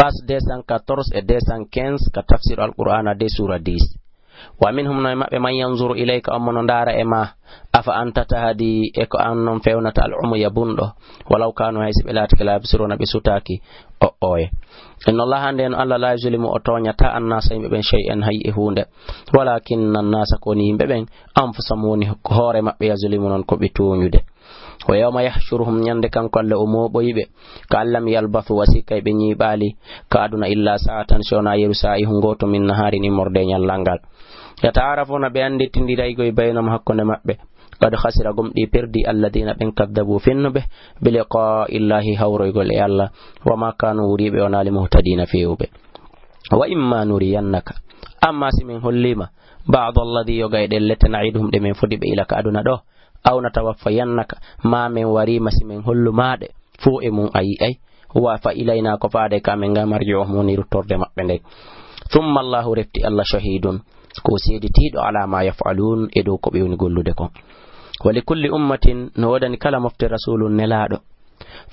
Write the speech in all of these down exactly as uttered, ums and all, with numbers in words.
Page deux cent quatorze e deux cent quinze ka tafsir Alqur'aana de suura dix. Wa minhum, no e maɓɓe, man yanzuru ilayka, on mo no ndaara e maa, afa anta tahdi, e ko an non fewnata al umuya bunɗo, walaw kanu, hay si ɓe laatike, la yabsiruna, ɓe sutaaki, o oye. Inna Allaha, ande no Alla, la yuzlimu, o tooñata, annaasa, yimɓe ɓen, shay'an, hay e huunde, walakinna annaasa, ko woni yimɓe ɓen, anfusahum, woni ko hoore maɓɓe, yazlimu, non ko ɓe tooñude. Wa yawma yahshuruhum, ñande kanko Alla o mooɓoyi ɓe, ka an lam yalbathu, wa si kay ɓe ñiiɓaali ka aduna, illa sa'atan, si wonaa yeru saa'i hun gooto, min nahaarin, immorde e ñallal ngal. Yata'aarafuna, ɓe annditindiraygoy, baynahum, hakkunde maɓɓe. Qad khasira, gomɗii, perdii, alladina, ɓen, kaddabu, fennuɓe, bi liqaa'illahi, hawroygol e Alla, wa ma kaanu, wuriiɓe wonaali, muhtadina, feewuɓe. Wa imma nuriyannaka, amma si men holliima, ba'da alladi, yoga e ɗen lette, na'iduhum, ɗe men fodi ɓe ila ka aduna ɗo, aw natawaffayannaka, ma men wariima si men hollumaa ɗe, fow e mun a yi'ay. Wa fa ilayna, ko faade ka men ga, marji'uhum, woni ruttorde maɓɓe nden. Thumma Allahu, refti Alla, shahidun, ko seeditiiɗo, ala ma yaf'alun, e dow ko ɓe woni gollude kon. Wa li kulli ummatin, no woodani kala mofte rasulun, nelaaɗo.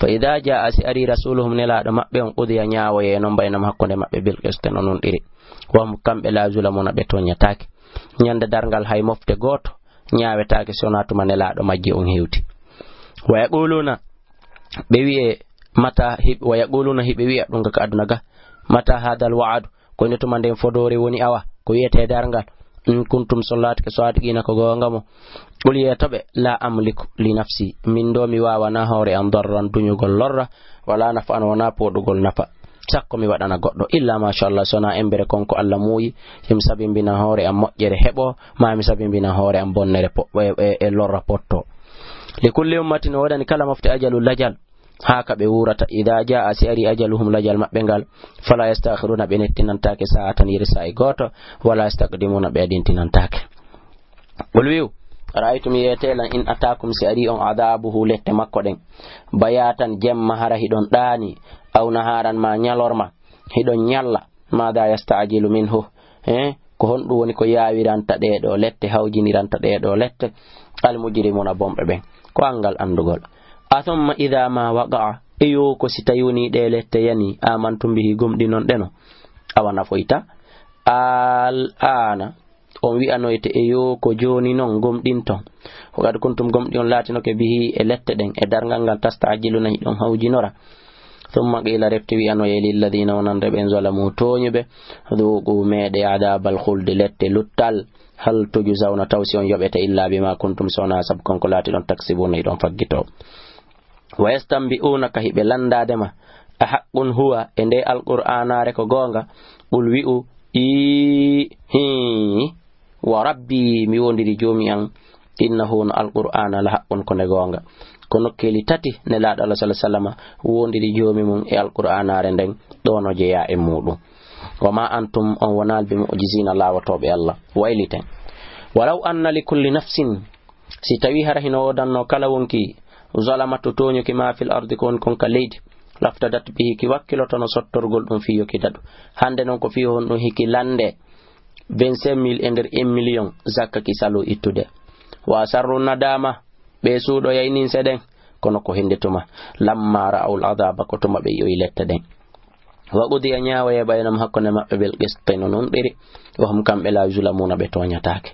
Fa ida jaa, si ari, rasuluhum, nelaaɗo maɓɓe on, qudiya, ñaawoye non, baynahum, hakkunde maɓɓe, bil qisti, no nunɗiri. Wa hum, kamɓe, la yuzlamuna, ɓe tooñataake. Ñande darngal hay mofte gooto ñaawetaake si wonaa tuma nelaaɗo majje on hewti. Wa yaquluna, ɓe wi'e, mata hib-, wa yaquluna, hiɓe wi'a ɗum ga ka aduna ga, mata hadal wa'adu, ko nde tuma nden fodoore woni awa, ko wi'etee darngal? In kuntum, si on laatike, sadiqina, ko goonga mon. Qul, yeeto ɓe, la amliku li nafsi, min ɗo mi waawanaa hoore an darran, duñugol lorra, wala naf'an, wonaa pooɗugol nafa. Sakko mi waɗana goɗɗo, illa masha Allah, si wonaa embere kon ko Alla muuyi, himo sabimbina hoore an moƴƴere heɓoo, maa mi sabimbina hoore an bonnere po-, e, e, e lorra pottoo. Li kulli ummatin, no woodani kala mofte ajalun, lajal, haa ka ɓe wuurata. Ida jaa, si ari, ajaluhum, lajal maɓɓe ngal, fala yastakhiruna, ɓe nettinantaake, sa'atan, yeri saa'i gooto, wala yastaqdimuna, ɓe adintinantaake. Qul, wi'u, ara'aytum, yeetee lan, in ataakum, si ari on, adaabuhu, lette makko ɗen, bayaatan, jemma, hara hiɗon ɗaani, aw nahaaran, ma ñalorma, hiɗon ñalla, maada yasta'jilu minhu, eh, ko honɗum woni ko yaawiranta ɗee ɗoo lette, hawjiniranta ɗee ɗoo lette, al mujrimuna, bonɓe ɓen? Ko anngal anndugol. Athumma idha ma waqa'a, e yo ko si tawi wonii ɗee lette yanii, amantum bihi, gomɗinon ɗe no? Awa nafoyta? Al aana, on wi'anoyte, e yo ko jooni non gomɗinton. Wa qad kuntum, gomɗii on laatinoke, bihi, e lette ɗen, e darngal ngal, tasta'jiluna, hiɗon hawjinora. Thumma qila, refti wi'anoyee, lilladina, wonande ɓen, zalamu, tooñuɓe, dhuqu, meeɗee, adabal khuldi, lette luttal, hal tujzawna, taw si on yoɓete, illa bima kuntum, si wonaa sabu kon ko laatiɗon, taksibuna, hiɗon faggitoo. Wa yastanbi'unaka, hiɓe lanndaade ma, a haqqun huwa, e nde Alqur'aanaare ko goonga? Qul, wi'u, ii, hii, wa rabbi, mi woondiri Joomi an, innahu, no Alqur'aana, la haqqun, ko nde goonga. Ko nokkeeli tati Nelaaɗo Allah, sallallahu alaihi wasallam, woondiri Joomi mun e Alqur'aanaare nden, ɗoo no jeyaa e muuɗum. Wa ma antum, on wonaali, bi mu'jizina, laawotooɓe Allah. Wayliten. Walaw anna li kulli nafsin, si tawii hara hino woodannoo kala wonkii, zalamat, tooñuki, ma fil ardi, ko woni kon ka leydi, laftadat bihi, ki wakkilotono sottorgol ɗum fii yo ki daɗu. Hannde non ko fii honɗum hiki lannde vingt-cinq mille e nder un million zakka ki saloo ittude. Wa asarru nadama, ɓe suuɗoyay ninse ɗen, kono ko hinde tuma, lamma ra'awul adaba, ko tuma ɓe yi'oyi lette ɗen. Wa qudiya, ñaawoye, baynahum, hakkunde maɓɓe, bil qisti, no nunɗiri, wa hum, kamɓe, la yuzlamuna, ɓe tooñataake.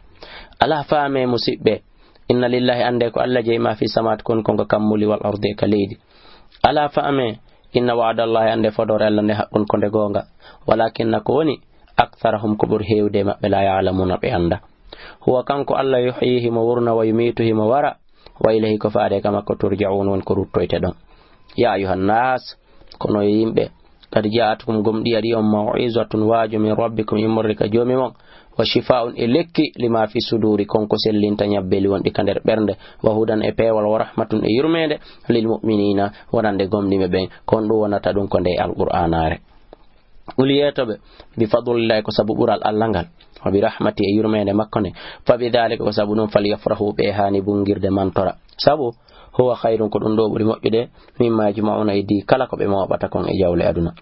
Alaa faamee, musiɓɓe, inna lillahi, annde ko Allah jeyi, ma fi samawaati, kon kon ka kammuuli, wal ardi, e ka leydi. Alaa faamee, inna wa'dallahi, annde fodoore Allah nde, haqqun, ko nde goonga. Walakinna, ko woni, aktharahum, ko ɓuri heewde e maɓɓe, la ya'lamuna, ɓe annda. Huwa, kanko Allah, yuhyi, himo wurna, wa yumiitu, himo wara, wa ilayhi, ko faade ka makko, turja'un, woni ko ruttoyte ɗon. Ya ayyuhan nas, kono yo yimɓe, qad ja'atkum, gomɗii arii on, maw'izatun, waaju, min rabbikum, immorde ka Joomi mon, wa shifaa'un, e lekki, lima fi suduri, kon ko sellinta ñabbeli wonɗi ka nder ɓernde, wa hudan, e peewal, wa rahmatun, e yurmeende, lil mu'minina, wonande gomɗinɓe ɓen, kon ɗum wonata ɗum ko nde Alqur'aanaare. Qul, yeeto ɓe, bi fadlillahi, ko sabu ɓural Allah ngal, wa bi rahmati, e yurmeende makko nden, fa bi dhalika, ko sabu ɗum, falyafrahu, ɓe haani bungirde, mantora. Sabu, huwa khayrun, ko ɗum ɗoo ɓuri moƴƴude, mimma yajma'una, e dii kala ko ɓe mooɓata kon e jawle aduna.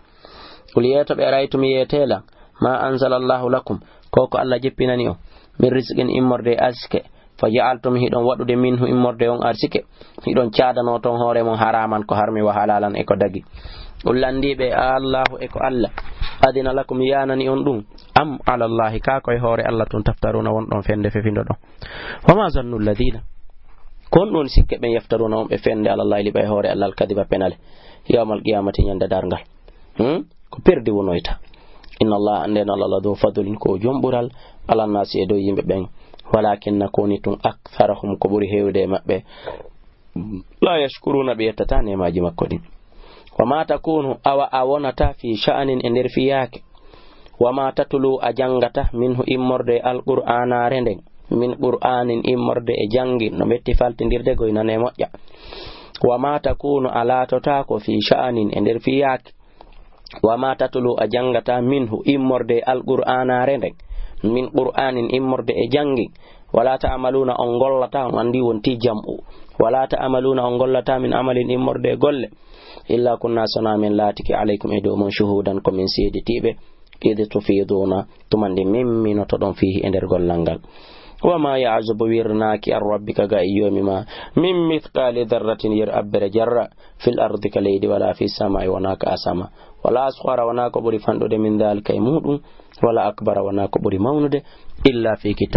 Qul, yeeto ɓe, araytum, yeetee lan, ma anzalallahu lakum, ko ko Allah jippinani on, min rizqin, immorde e arsike, fa ja'altum, hiɗon waɗude, minhu, immorde on arsike, hiɗon caadanoo ton hoore mon, haraman, ko harmi, wa halalan, e ko dagi. On lanndiiɓe, a Allaahu e ko Alla adina lakum yaanani on ɗum, am ala Allaahi, kaa ko e hoore Alla tun taftaruuna wonɗon fende fefindo ɗon. Wa ma zannu alladina, ko honɗun woni sikke ɓen yaftaruuna on ɓe fende ala Allaahi liɓa e hoore Alla alkadiba penale yawmal qiyamati ñande darngal. Hmm? Ko perdi wonoyta. Inna Allaha, annden Alla la du fadlin ko jom ɓural ala naasi e dow yimɓe ɓen. Walakinna ko woni tun aktharahum ko ɓuri heewde e maɓɓe la yashkuruna ɓe yettata neemaaji makko ɗin. Wa ma takunu awa a wonata fi sha'anin e nder fiyaake. Wa ma tatlu a janngata minhu immorde e alqur'aanaare nden. Min qur'aanin immorde e janngin no metti faltindirde goy nane moƴƴa. Wa ma takunu a laatotaako fi sha'anin e nder fiyaake. Wa ma tatlu a janngata minhu immorde e alqur'aanaare nden. Min qur'aanin immorde e janngin. Wala ta'amaluna on gollata on anndi wonti jam'u. Wala ta'amaluna on gollata min amalin immorde e golle. Illa kunna sona min laatiki alaykum e dow mon shuhudan ko min seeditiiɓe. Id tufiduna tuman ndi min minotoɗon fihi e nder gollal ngal. Wa ma ya'zubu wirnaaki an rabbika ga e yoomi ma min mithqali dharratin yer abbere jarra fil ardi ka leydi wala fi samai wona ka asama wala asghara wona ko ɓuri fanɗude min dhalika e muɗum wala akbara wona ko ɓuri mawnude illa fi